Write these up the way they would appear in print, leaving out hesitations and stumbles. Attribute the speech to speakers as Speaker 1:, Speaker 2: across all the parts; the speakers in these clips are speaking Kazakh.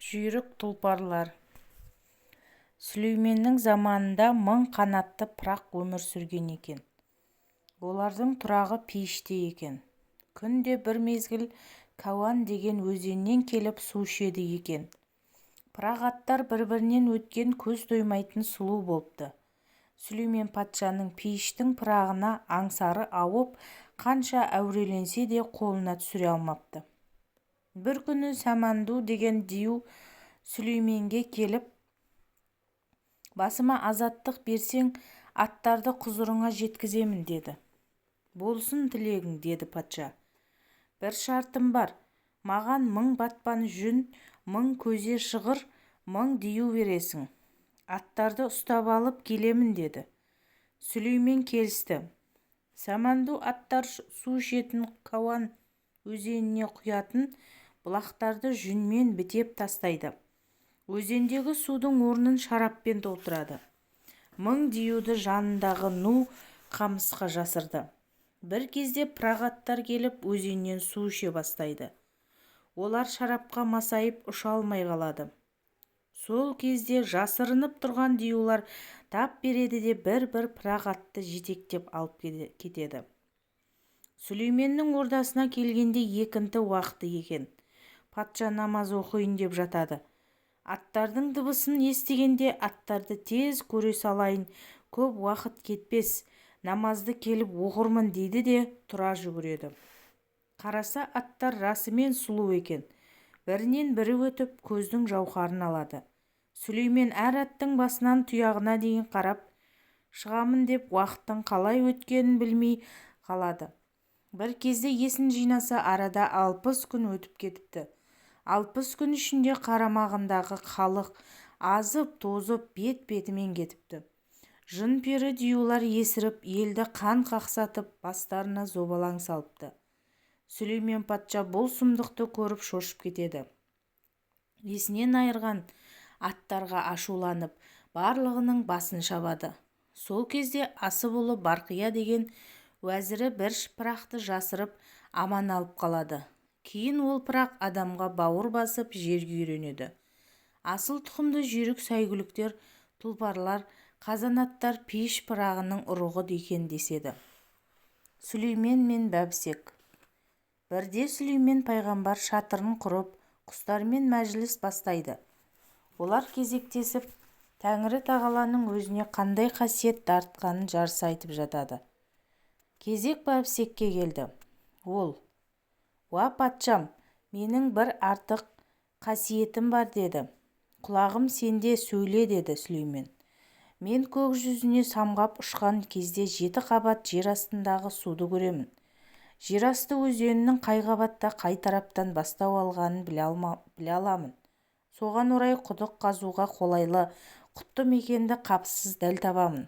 Speaker 1: Жүйрік тұлпарлар. Сүлейменнің заманында мың қанатты пырақ өмір сүрген екен. Олардың тұрағы пейіште екен. Күнде бір мезгіл Кәуан деген өзеннен келіп су ішеді екен. Пырақ аттар бір-бірінен өткен көз тоймайтын сұлу болыпты. Сүлеймен патшаның пейіштің пырағына аңсары ауып, қанша әуреленсе де қолына түсіре алмапты. Бір күні Сәманду деген дию Сүлейменге келіп, басыма азаттық берсең, аттарды құзырыңа жеткіземін деді. Болсын тілегің, деді патша. Бір шартым бар, маған 1000 батпан жүн, 1000 көзе шығыр, 1000 дию бересің. Аттарды ұстап алып келемін, деді. Сүлеймен келісті. Сәманду аттар су ішетін Кауан өзеніне құятын бұлақтарды жүнмен бітеп тастайды. Өзендегі судың орнын шараппен толтырады. 1000 диюды жанындағы ну қамысқа жасырды. Бір кезде пырақ аттар келіп өзеннен су іше бастайды. Олар шарапқа масайып ұша алмай қалады. Сол кезде жасырынып тұрған диюлар тап береді де бір-бір пырақ атты жетектеп алып кетеді. Сүлейменнің ордасына келгенде екінті уақыты екен. Патша намаз оқиын деп жатады. Аттардың дыбысын естігенде, аттарды тез көре салайын, көп уақыт кетпес, намазды келіп оқырмын дейді де тұра жүгіреді. Қараса, аттар расымен сұлу екен. Бірінен бірі өтіп, көздің жауһарын алады. Сүлеймен әр аттың басынан тұяғына дейін қарап шығамын деп уақыттың қалай өткенін білмей қалады. Бір кезде есін жинаса, арада 60 күн өтіп кетіпті. 60 күн ішінде қарамағындағы халық азып-тозып, бет-бетімен кетіпті. Жын-пері диюлар есіріп, елді қан қақсатып, бастарына зобалаң салыпты. Сүлеймен патша бұл сұмдықты көріп шошып кетеді. Есінен айырған аттарға ашуланып, барлығының басын шабады. Сол кезде Асып ұлы Барқия деген уәзірі бір пырақты жасырып, аман алып қалады. Кейін ол пырақ адамға бауыр басып, жерге үйренеді. Асыл тұқымды жүйрік сәйгүліктер, тұлпарлар, қазанаттар пейіш пырағының ұрығы екен деседі. Сүлеймен мен Бәбісек. Бірде Сүлеймен пайғамбар шатырын құрып, құстармен мәжіліс бастайды. Олар кезектесіп, Тәңірі тағаланың өзіне қандай қасиет дарытқанын жарыса айтып жатады. Кезек Бәбісекке келді. Ол: "Уа, патшам, менің бір артық қасиетім бар", – деді. "Құлағым сенде, сөйле", – деді Сүлеймен. "Мен көк жүзіне самғап ұшқан кезде 7 қабат жер астындағы суды көремін. Жер асты өзенінің қай қабатта, қай тараптан бастау алғанын біле аламын. Соған орай құдық қазуға қолайлы құтты мекенді қапысыз дәл табамын.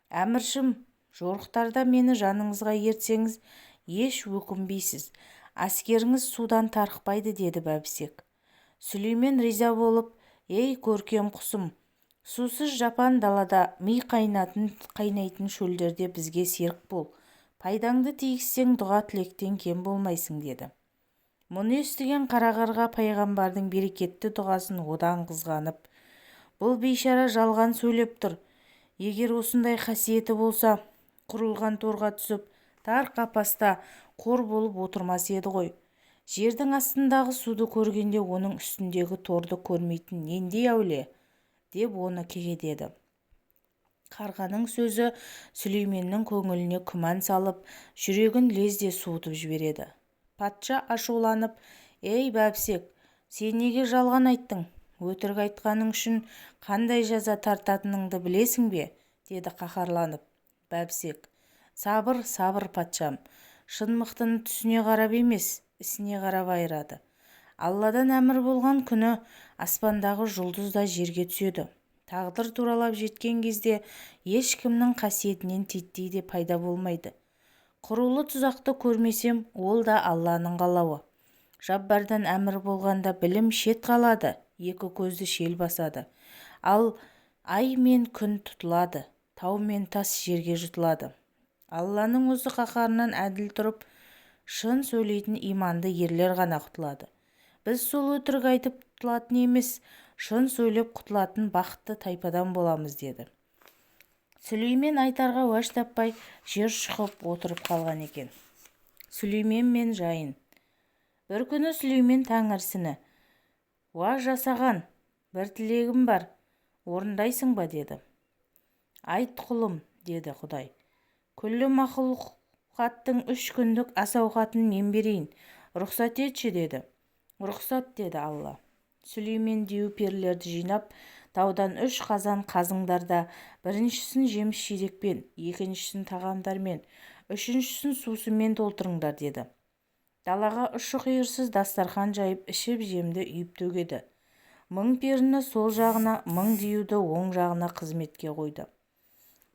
Speaker 1: Әміршім, жорықтарда мені жаныңызға ертсеңіз, еш өкінбейсіз. Әскеріңіз судан тарықпайды", – деді Бәбісек. Сүлеймен риза болып: "Ей, көркем құсым, сусыз жапан далада, ми қайнайтын шөлдерде бізге серік бол. Пайдаңды тигізсең, дұға тілектен кем болмайсың", – деді. Мұны естіген қара қарға пайғамбардың берекетті дұғасын одан қызғанып: "Бұл бейшара жалған сөйлеп тұр. Егер осындай қасиеті болса, құрылған торға түсіп, тар қапаста қор болып отырмас еді ғой. Жердің астындағы суды көргенде, оның үстіндегі торды көрмейтін нендей әулие?" – деп оны кекетеді. Қарғаның сөзі Сүлейменнің көңіліне күмән салып, жүрегін лезде суытып жібереді. Патша ашуланып: "Ей, Бәбісек, сен неге жалған айттың? Өтірік айтқаның үшін қандай жаза тартатыныңды білесің бе?" – деді қаһарланып. Бәбісек: "Сабыр, сабыр, патшам. Шын мықтыны түсіне қарап емес, ісіне қарап айырады. Алладан әмір болған күні аспандағы жұлдыз да жерге түседі. Тағдыр туралап жеткен кезде ешкімнің қасиетінен титтей де пайда болмайды. Құрулы тұзақты көрмесем, ол да Алланың қалауы. Жаббардан әмір болғанда білім шет қалады, екі көзді шел басады. Ал ай мен күн тұтылады, тау мен тас жерге жұтылады. Алланың осы қаһарынан әділ тұрып, шын сөйлейтін иманды ерлер ғана құтылады. Біз сол өтірік айтып құтылатын емес, шын сөйлеп құтылатын бақытты тайпадан боламыз деді. Сүлеймен айтарға уәж таппай, жер шұқып отырып қалған екен. Сүлеймен мен жайын. Бір күні Сүлеймен тәңірісіне: "Уа жасаған, бір тілегім бар, орындайсың ба?" – деді. "Айт, құлым", – деді құдай. "Күллі мақұлқаттың 3 күндік ас-ауқатын мен берейін, рұқсат етші", – деді. "Рұқсат", – деді Алла. Сүлеймен дию перілерді жинап, "Таудан үш қазан қазыңдар да, біріншісін жеміс-жидекпен, екіншісін тағамдармен, үшіншісін сусынмен толтырыңдар", – деді. Далаға ұшы-қиырсыз дастарқан жайып, ішіп-жемді үйіп төгеді. 1000 періні сол жағына, 1000 диюды оң жағына қызметке қойды.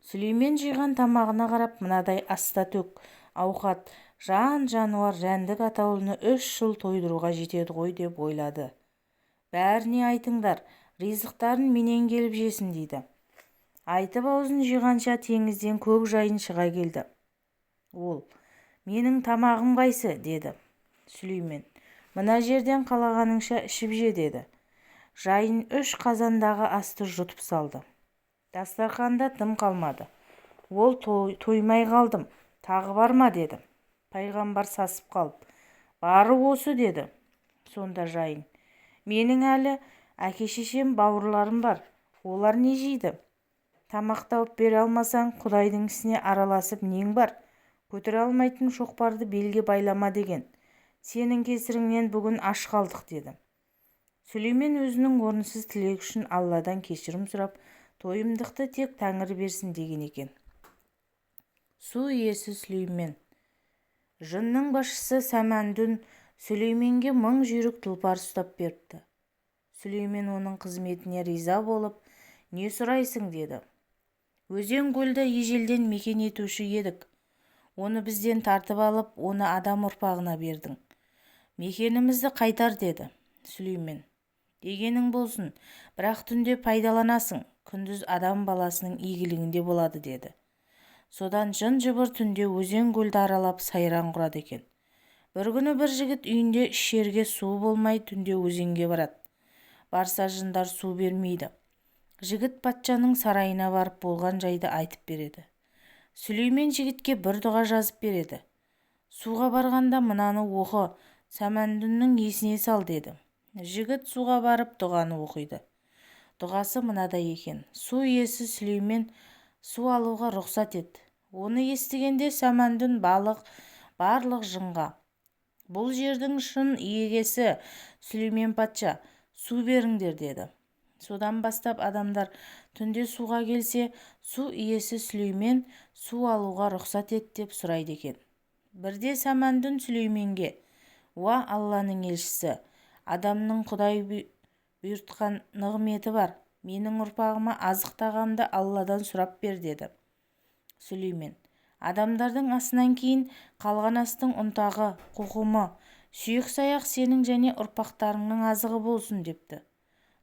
Speaker 1: Сүлеймен жиған тамағына қарап, мынадай аста-төк ауқат жан-жануар, жәндік атаулыны 3 жыл тойдыруға жетеді ғой деп ойлады. "Бәріне айтыңдар, ризықтарын менен келіп жесін", – дейді. Айтып аузын жиғанша, теңізден көк жайын шыға келді. Ол: "Менің тамағым қайсы?" – деді. Сүлеймен: "Мына жерден қалағаныңша ішіп же", – деді. Жайын үш қазандағы асты жұтып салды. Дастарқанда дым қалмады. Ол: "Тоймай қалдым, тағы бар ма?" – деді. Пайғамбар сасып қалып: "Бары осы", – деді. Сонда жайын: "Менің әлі әке-шешем, бауырларым бар, олар не жейді? Тамақ тауып бере алмасаң, құдайдың ісіне араласып нең бар? Көтере алмайтын шоқпарды белге байлама деген. Сенің кесіріңнен бүгін аш қалдық", – деді. Сүлеймен өзінің орынсыз тілегі үшін Алладан кешірім сұрап, тойымдықты тек тәңір берсін деген екен. Су иесі Сүлеймен. Жынның басшысы Сәмәндүн Сүлейменге 1000 жүйрік тұлпар ұстап беріпті. Сүлеймен оның қызметіне риза болып, "Не сұрайсың?" – деді. Өзен-көлді ежелден мекен етуші едік, оны бізден тартып алып, оны адам ұрпағына бердің. Мекенімізді қайтар", – деді. Сүлеймен: "Дегенің болсын, бірақ түнде пайдаланасың, күндіз адам баласының игілігінде болады", – деді. Содан жын-жыбыр түнде өзен-көлді аралап, сайран құрады екен. Бір күні бір жігіт үйінде ішерге суы болмай, түнде өзенге барады. Барса, жындар су бермейді. Жігіт патшаның сарайына барып, болған жайды айтып береді. Сүлеймен жігітке бір дұға жазып береді. "Суға барғанда мынаны оқы, Сәмәндүннің есіне сал", – деді. Жігіт суға барып, дұғаны оқиды. Дұғасы мынадай екен: "Су иесі Сүлеймен, су алуға рұқсат ет". Оны естігенде Сәмәндүн балық барлық жынға: "Бұл жердің шын егесі Сүлеймен патша, су беріңдер", – деді. Содан бастап адамдар түнде суға келсе, "Су иесі Сүлеймен, су алуға рұқсат ет" деп сұрайды екен. Бірде Сәмәндүн Сүлейменге: "Уа, Алланың елшісі, адамның құдай бұйыртқан нығметі бар. Менің ұрпағыма азық тағамды Алладан сұрап бер", – деді. Сүлеймен: "Адамдардың асынан кейін қалған астың ұнтағы, қоқымы, сүйек-саяқ сенің және ұрпақтарыңның азығы болсын", – депті.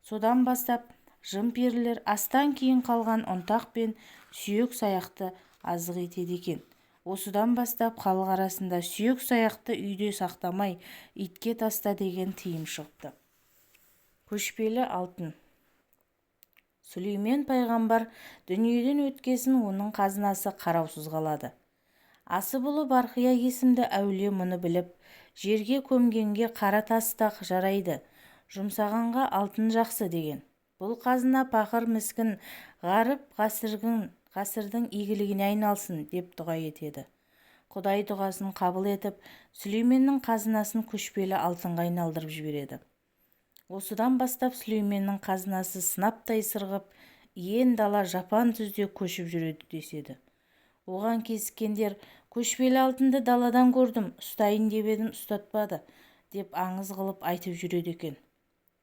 Speaker 1: Содан бастап жын-перілер астан кейін қалған ұнтақ пен сүйек-саяқты азық етеді екен. Осыдан бастап халық арасында "Сүйек-саяқты үйде сақтамай, итке таста" деген тыйым шығыпты. Көшпелі алтын. Сүлеймен пайғамбар дүниеден өткесін, оның қазынасы қараусыз қалады. Асып ұлы Барқия есімді әулие мұны біліп, "Жерге көмгенге қара тас та жарайды, жұмсағанға алтын жақсы" деген. "Бұл қазына пақыр, міскін, ғаріп ғасырдың игілігіне айналсын", – деп дұға етеді. Құдай дұғасын қабыл етіп, Сүлейменнің қазынасын көшпелі алтынға айналдырып жібереді. Осыдан бастап Сүлейменнің қазынасы сынаптай сырғып, иен дала, жапан түзде көшіп жүреді деседі. Оған кезіккендер: "Көшпелі алтынды даладан көрдім, ұстайын деп едім, ұстатпады", – деп аңыз қылып айтып жүреді екен.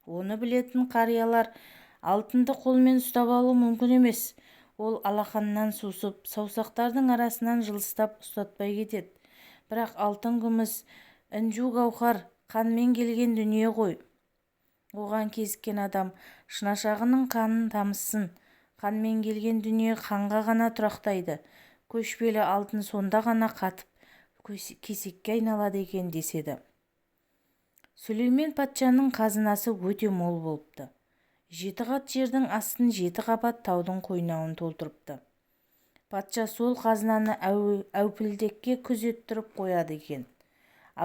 Speaker 1: Оны білетін қариялар: "Алтынды қолмен ұстап алу мүмкін емес, ол алақаннан сусып, саусақтардың арасынан жылыстап, ұстатпай кетеді. Бірақ алтын, күміс, інжу-гауһар қанмен келген дүние ғой. Оған кезіккен адам шынашағының қанын тамызсын. Қанмен келген дүние қанға ғана тұрақтайды. Көшпелі алтын сонда ғана қатып, кесекке айналады екен", – деседі. Сүлеймен патшаның қазынасы өте мол болыпты. Жеті қат жердің астын жеті қабат таудың қойнауын толтырыпты. Патша сол қазынаны әупілдекке күзеттіріп қояды екен.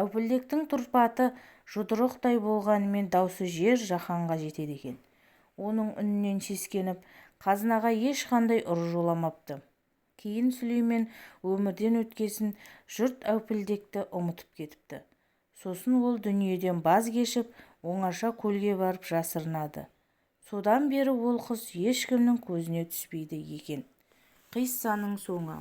Speaker 1: Әупілдектің тұрпаты жұдырықтай болғанымен даусы жер-жаһанға жетеді екен. Оның үнінен сескеніп, қазынаға ешқандай ұры жоламапты. Кейін Сүлеймен өмірден өткесін жұрт әупілдекті ұмытып кетіпті. Сосын ол дүниеден баз кешіп, оңаша көлге барып жасырынады. Содан бері ол құс ешкімнің көзіне түспейді екен. Қиссаның соңы.